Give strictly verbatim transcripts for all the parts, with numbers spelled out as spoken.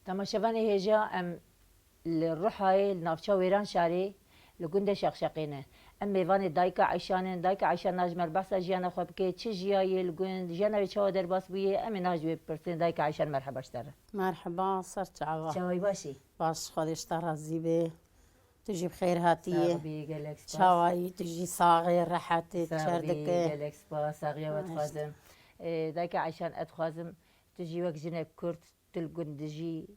Temaşevanê hêja, em li Ruhayê, li navça Wêranşarê, li gundê Şeqşeqê ne. Em mêvanê Dayika Eyşan in. Dayika Eyşan, na ji me re behsa jiyana xwe bike, çi jiyayê li gund, jiyana wê çawa derbas bûye, em ê niha ji wê bipirsin. Dayika Eyşan, merheba ji te re. Merheba, ser çava. Çawayî, baş î? Baş, Xwedê ji te razî be. Tu jî bi xêr hatiyê. Sax bî, gelek spas. Çawayî, tu jî saxê, rehetê, tu çer dike. Gelek spas, saxiya we dixwazim. Ê, Dayika Eyşan, ez dixwazim tu jî wek jinek Kurd, tu li gund dijî,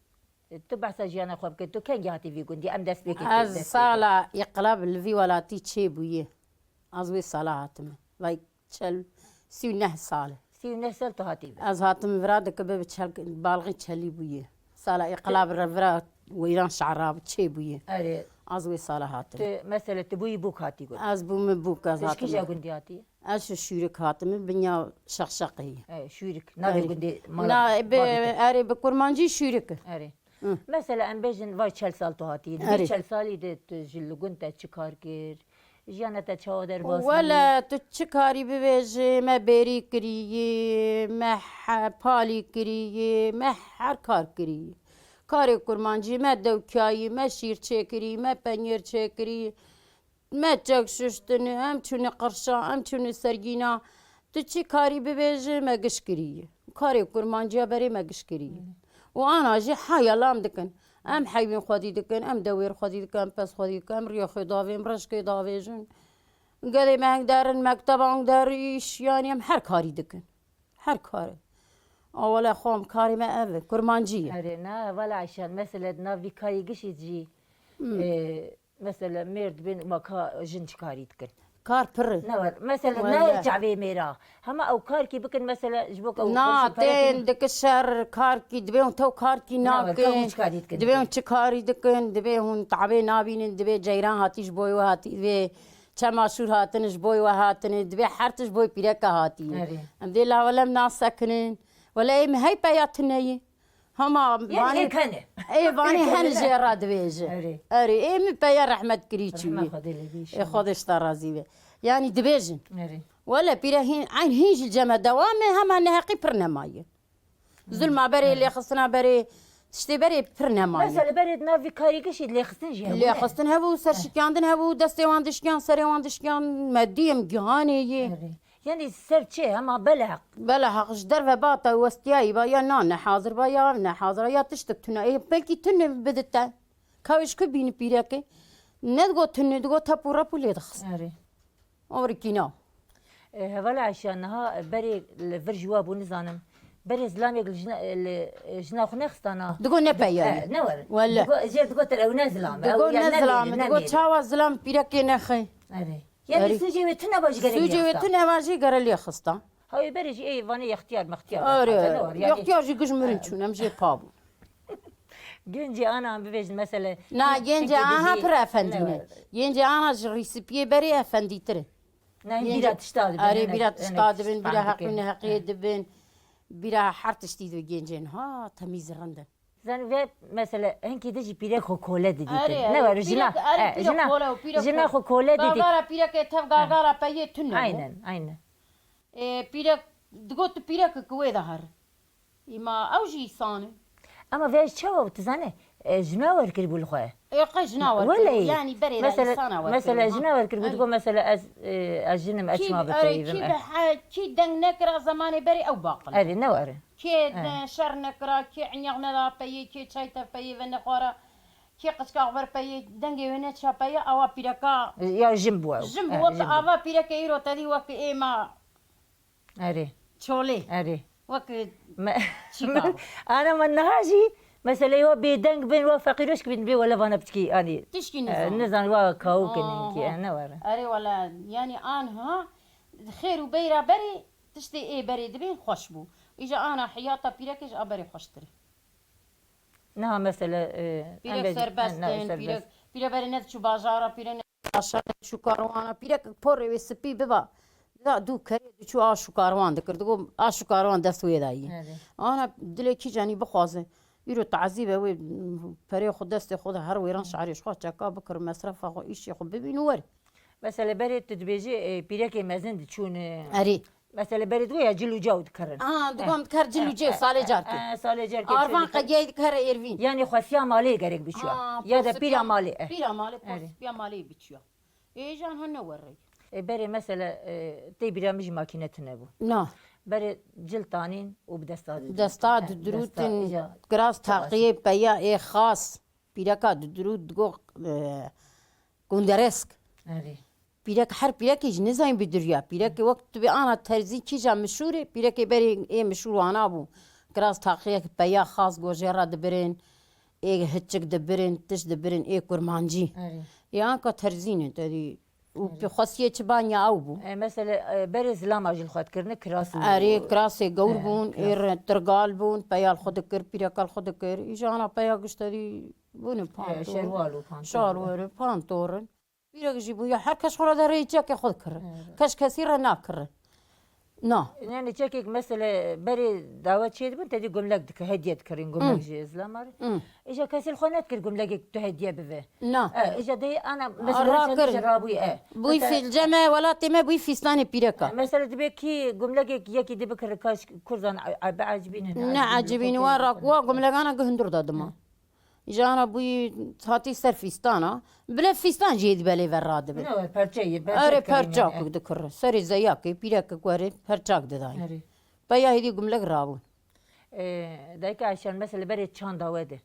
tu behsa jiyana xwe bike, tu kengî hatî vî gundî, em dest pê kê Ez dest pê sala Îqilab li vî welatî çêbûye. Ez wê sala hatime. Vay çel, sî û neh sal e. Sî û neh sal tu hatî vî. Ez hatim vira dike bi çel, balxî çelî bûye. Sala Îqilab re vira Wêranşar çêbûye. Erê. Ez wê sala hatim. Tu, mesele, tu bûyî bûk hatî gund. Ez bûme bûk, ez Tu ji kîja hatim. gundî hatî? Ez ji Şûrik hatime, binya Şexşeqê ye. E, Şûrik. Navê Erê. gundê mala Na, bi, babê te. erê, bi kurmancî Şûrik e. Erê. Hı. Mesela em bêjin vay çel sal tu hatî. Di vî Erê. çel salî de tu ji li gund te çi kar kir? Jiyana te çawa derbas bû? Wele tu çi karî bibêjî, me bêrî kirî, me he-, palî kirî, me her kar kirî. Karê kurmancî, me dewkiyayî, me şîr çêkirî, me peynîr çêkirî. Me çek şuştine, em çûne qirşa, em çûne sergîna. Tu çi karî bibêjî, me giş kirî. Karê kurmanciya berê me giş kirî. Û ana jî haya lam dikin. Em heywên xwedî dikin, em dewêr xwedî dikin, em pez xwedî dikin, em riyê xwe davên, em reşkê davêjin. Gedê me heng derin, mekteba heng der, îş, yanî em her karî dikin. Her karê. A wele xwe em karê me ev e, kurmancî ye. Erê, na, hevala Eyşan, mesele di nav vî karî gişî jî, Hmm. e, Mesela mêr dibên û ma ka jin çi karî dikin? Kar pir e. Ne wer. Mesela Wele. ne çavê mêra. Hema ew karkî bikin, mesela ji bo ku ew Na, xwe ji pere tên kirin. dike şer karkî, dibê hûn tew karkî Ne wer, ka hûn nakin. çi karî dikin? Dibê hûn çi karî dikin, dibê hûn tabê nabînin, dibê ceyran hatî ji bo wê hatî, dibê çemaşûr hatine ji bo wê hatine, dibê her tişt ji bo pîreka hatî. Erê. Em dê lawelem nasekinin. Wele ê min hey peya tune ye. Hema Yanî vanê, êk hene. ê vanê Êk hene hene. jê re dibêje. Erê. Erê, ê min peya rehmet kirî Rehmet çûyî. Xwedê lê bî Ê inşallah. Xwedê ji te razî be. Yanî dibêjin. Erê. Wele pîre hîn, eyn hîn jî cem e dewam e, hema neheqî pir nemaye. Zulma berê, Erê. lêxistina berê, tiştê berê pir nemaye. Mesela berê di nav vî karî gişî lêxistin jî hebû ne? Lêxistin hebû, serşikiyandin hebû, destê wan dişkiyan, serê wan dişkiyan, me dî em gihanê yê. Erê. Yanî ser çi? Hema beleheq. Beleheq ji derve ba te westiyayî ba, ya nan ne hazir ba, ya ev ne hazir, ya tiştek tune. Ê, belkî tune bidite. Ka wê ji ku bîni pîrekê? Ne digot tune, digot tep û rep û lê dixist. Erê. Omrikî na. E, hevala Eyşa, niha berê li vir ji we bû, nizanim. Berê zilamê li jina, li jina xwe nexistana. Digot ne peya ye. E, ne were. Wele. Digot, jê digot ew ne zilam e. Digot Ew ya ne ne zilam e. ne Digot mêr e. çawa zilam pîrekê nexê. Erê. Yanî Erê. sûcê wê tune ba ji gere Sûcê wê lê xista. tune ba jî gere lê xista. Ha, wê berê jî ê vanê yextiyar mextiyar Erê, nexate, ne were. Yanî yextiyar jî giş mirin çûn, em jê pa bûn. Gencê ana em bibêjin, mesele, Na, hin-, gencê hinkê ana dijî pir efendî ne ne. were. Gencê ana ji rîsipiyê berê efendîtir e. Na, hin Gencê bîra tişta dibin, Erê, hinek, bîra hinek tişta dibin, bîra fehmdike. heqî neheqiyê dibin. Bîra her tiştî dibin gencên. Ha, temîz rind in. Zanî vê mesele hinkî de jî pîrek xwe kole didîtin. Erê, Ne erê, var, jina, pîrek, erê, e, pîrek jina, kole û pîrek jina kol-, xwe kole didît. Gargara pîrekê tev gargara peyê tune bû. Aynen, aynen. E, pîrek, digot tu pîrek ki wê de her. Îma ew jî îsan e. Ama vê çawa tu zane, e, jina wer kiribû li xwe. E, qey jina wer Wele. kiribû, yanî berê de Mesela, îsana wer mesela kiribû, ha. jina wer kiribû, Erê. digot mesela ez, e, ez jinim, ez Kî, çima erê, bipeyivim, kî e. bi he-, kî deng nekira zemanê berê ew baqil. Erê, ne were. Kê Evet. de şer nekira, kê inyaq neda peyê, kê çay te peyê ve nexwara, kê qiçka xwe ber peyê, dengê wê neça peyê, awa pîreka Ya jin bû ew. jin bû, Eh, wek jin bû. ava pîreke îro te dî wek ê ma Erê. çolê. Erê. Wek Me-, çîka. Ana me niha jî meselê wa bêdeng bin, wa feqîroşk bin, bê wele vana piçkî, anî, Tişkî eh, nizan. nizan wa kawik in Aha. hinkî, eh, ne were. Erê wele, yanî anha xêr û beyra berê, tiştê ê berê dibên xweş bû. Îja ana heyata pîrekê ji a berê xweştir e. Niha mesele, e, em Pîrek bêjin, serbest ne, in, serbest. pîrek, pîre berê nediçû bajara, pîre ne aşa, nediçû karwana, pîrek porê wê spî biba. Da dû kerê diçû aş û karwan dikir. Digo aş û karwan dest wê de yî. Evet. Ana dilê kî canî bixwaze. Îro tazîbe wê perê xwe destê xwe de her wêran şarê xwe çeka bikir, mesrefa xwe, îşê xwe bibîn û wer. Mesela berê tu dibêjî, e, pîrekê mezin diçûn, e, Erê. Mesela berê digoya cil û caw dikirin. Ha, digoya dikir cil û cê, salê carkê. E, salê carkê. Arvan qediyayî dikir êrvîn. Yani xwestiya malê gerek biçiya. Ya de pîra malê. Pîra malê, pîra malê biçiya. Ê, jan hene werrey. E, berê mesela, e, tê bîra min jî makîne tune bû. Na. Berê cil tanîn û bi desta didirûtin. Desta didirûtin, kiras taqiyê peya ê xas. Pîreka didirût digo, e, gunderesk. Erê. Pîrek her pîrekî ji nizayîn bidiriya. Pîrekê wek tu bê ana terzî kîja mişûrê, pîrekê berê ê mişûr wana bû. Kiras taqiyek peya xas gojê re dibirin, ê hiçik dibirin, tişt dibirin, ê kurmancî. Erê. Ê anka terzî ne, tedî û pê xwestiyê çi banya ew bû. E, mesela, e, berê zilama jil xwe dikirine, kiras û Erê, kirasê gewr bûn, ê re tirgal bûn, peya li xwe dikir, pîreka li xwe dikir. Îja ana peya giştedî bûne pantol. Şerwal û pantol. Şerwal û pantorin. Pîrek jî bûye, her kes xwe re de rêçiyeke xwe dikire. Kes kesî re nakire. Na. Yani çekek mesele berê dawa çê dibin, tedî gumlek dike, hediye dikirin gumlek ji Îslam re. Îja kesî li xwe nedikir gumlekek tu hediye bive. Na. E, îja de ana mesela çendî ji rabûye. Bûyî fî-, ceme welatê me bûyî fîstanê pîreka. Mesela dibe kî gumlekek yekî dibikire kaş kurzan e, e, bi ecibînin. Ne ecibînin, wa ra-, wa gumlegana gi hundur da dima. Îja ana bûyî hatî ser fîstana. Bile fîstan jî hêdî belê ve radibe. Ne, perçe ye, perçe Erê, perça ku dikir. Serê zeyakê, pîrekek werê, perçak didayî. Erê. Peya hêdî gumlek rabûn. E, dayika Ayşen, mesela berê çanda we de.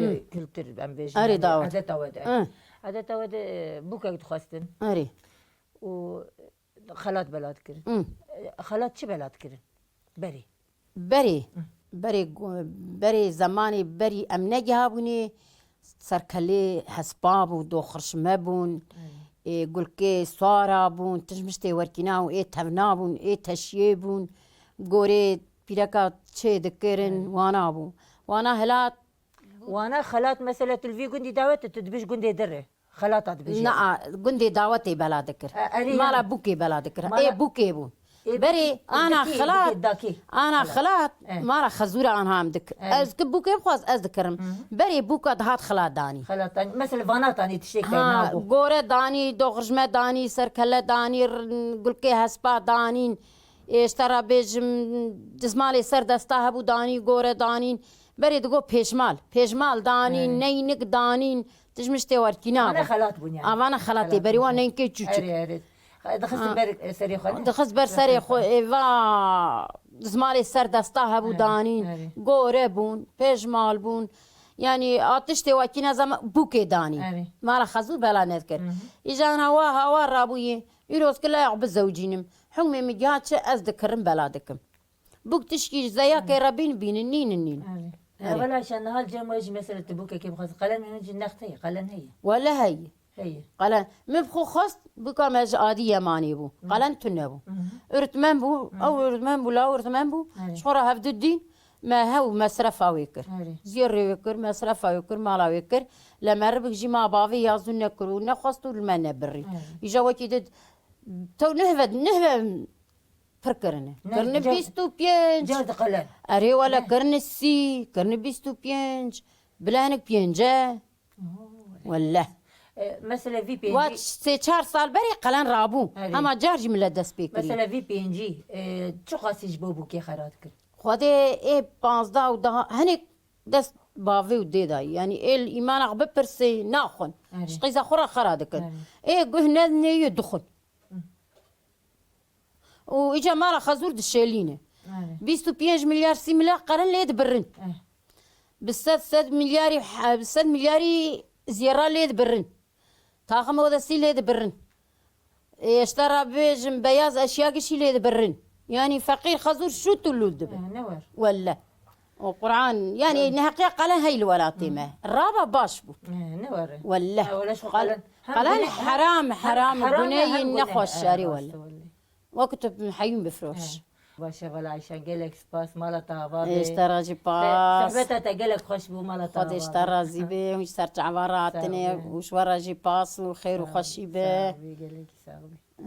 E, kültür, em bêjin, Erê, yani, dawet. Edeta we de. Hı. Edeta we de, e, bûkek dixwestin. Erê. Û xelat bela dikirin. Hı. E, xelat çi bela dikirin? Berê. Berê, berê, berê zemanê berî em negihabûnê, serkelê hespa bû, doxirşme bûn, ê gulkê sara bûn, tişmiştê werkîna û ê tevna bûn, ê teşiyê bûn, gorê pîreka çê dikirin, wana bû. Wana hilat. Wana xelat, mesela tu li vî gundî dawet, tu dibij gundê dir e. Xelata dibêje. Na, gundê dawetê bela dikir. E, erê, mala yani. Bûkê bela dikir. Mala Ê bûkê bûn. Ê, Berê bûkê, ana dikê, xelat, dikê, dakê. Ana xelat, mala xezûra anha em dikir. Erê. Ez ki bûkê bixwaz, ez dikirim. Berê bûka dihat xelat danî. Xelat danî. Mesela vana tanî tiştê Ha, kayna bû. Gore danî, doxrijme danî, serkele danî, r-, gulkê hespa danîn. Ê, ji te re bêjim, dizmalê ser desta hebû danî, gore danîn. Berê digo pêşmal. Pêşmal danîn, neynik danîn. Tijmiş tê werkîna. Ana xelat bûn yani. Avana xelatê berî wan nenkê çûçik. Erê, erê. Dixist ber serê xwe, ne? Dixist ber serê xwe, ê, va dizmalê ser desta hebû danîn, gore bûn, pêşmal bûn. Yani a tiştê wekî ne zema bûkê danî. Erê. Mala xezû bela nedikir. Îja ana wa hawa rabûyê. Îroz ki layeq bizewcînim. Hukmê min giha çi ez dikirim bela dikim. Bûk tişkî ji zeyakê re bîn bînin, nînin nîn. Erê. Erê. Wela şe niha li cem we jî mesela tu bûkekê bixwazî qelen hene jî next heye, qelen heye. Wele heye. Heye. Qelen, min bi xwe xwest bûka me ji adî yemanê bû. Qelen tune bû. Ûrtmen bû, ew ûrtmen bû, la ûrtmen bû. Erê. Ji xwe re hevdu dîn, me hew mesrefa wê kir. Erê. Zêrê wê kir, mesrefa wê kir, mala wê kir. Lê merivik jî ma bavê yazû nekir û nexwest û li me nebirî. Erê. Îja wekî di tew nehve, nehve Pir kirine. Ne, kirine car, bîst û pênc. Car diqelen. Erê wele kirine sî, kirine bîst û pênc. Bilenik pênce. Oh. Wele. E, mesela vî pêncî. Wa sê çar sal berê qelen rabû. Erê. Hema car jî millet dest pê kirî. Mesela vî pêncî, e, çiqasî ji bo bûkê xera dikir? Xwedê ê panzdeh û daha hinek dest bavê û dê dayî. Yani ê li îmana xwe bipirsê naxwin. Erê. Ji qîza xwe re xera dikin. Erê. Ê guh ne neyê dixwin. Û îca mala xezûr dişêlîne. Erê. Bîst û pênc milyar sî milyar qeren lê dibirin. Eh. Bi sed, sed milyarî, bi sed milyarî zêra lê dibirin. Taxim odesî lê dibirin. Ê, ji te re bêjim beyaz eşya gişî lê dibirin. Yanî feqîr xezûr şût û lût dibe. Eh, ne wer. Welle. O Quran, yani neheqiya qelen hey li welatê me. Raba baş bû. Eh, ne were. Welle. Ha, wele şu qel-, qelen, hem qelen gune-, heram, hem heram, heram e, guneyê hem gune-, nexweş, eh, erê rast welle. Welle. Wekî tu heyûn bifroş. Eh. Baş e, wele Ayşe, gelek spas, mala te ava be. Ê, ji te re jî pas. Sohbeta te gelek xweş bû, mala te ava be. Xwedê ji te razî be, hûn ji ser çava re hatine û ji we re jî pas û xêr û xweşî be. Sağ ol, gelekî sağ ol.